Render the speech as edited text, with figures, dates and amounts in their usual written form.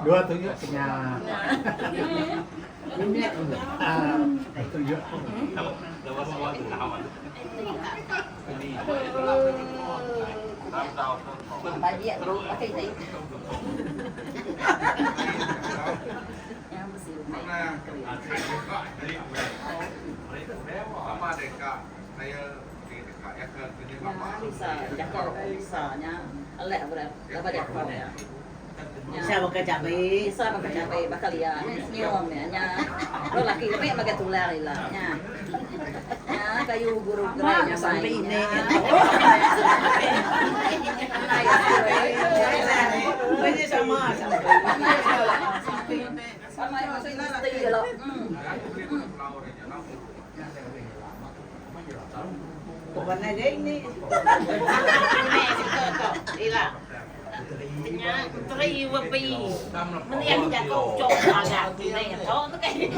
Dua tunjuk kenya. Tunjuk. Bisa baka cabai. Bisa baka cabai baka lia senyum nya nya lelaki lebih magai tulang ila nya. Nya kayu guru gerai nya Sampai ini. Ini sama sampai. Sama mesti lo. Bukan aja ini. Ila. Nya tri wapi. Menian jago cok ada ni to tu kai.